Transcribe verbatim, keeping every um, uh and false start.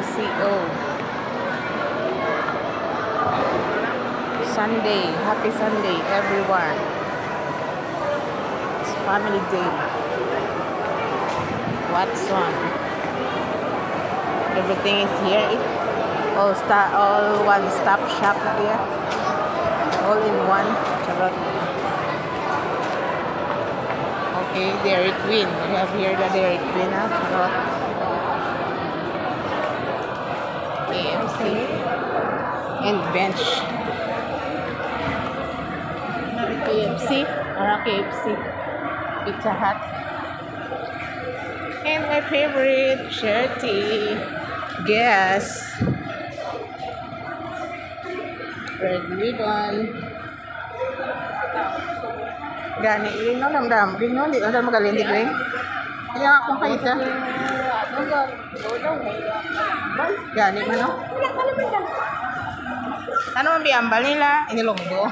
C O. Sunday. Happy Sunday, everyone. It's family day. Watson. Everything is here. It all sta all one stop shop na here. All in one. Charot. Okay, Dairy Queen. We have here the Dairy Queen, ha? Charot. K F C. And bench. K F C. Ara, K F C. Pizza Hut. And my favorite, Shirty. Guess. Red Ribbon. Gani, Ring, no, damdam. Ring, no, di, ano, magaling, di, Ring? Kaya akong kaita. Gani, man, no? Ano man biyambal nila? Inilonggo.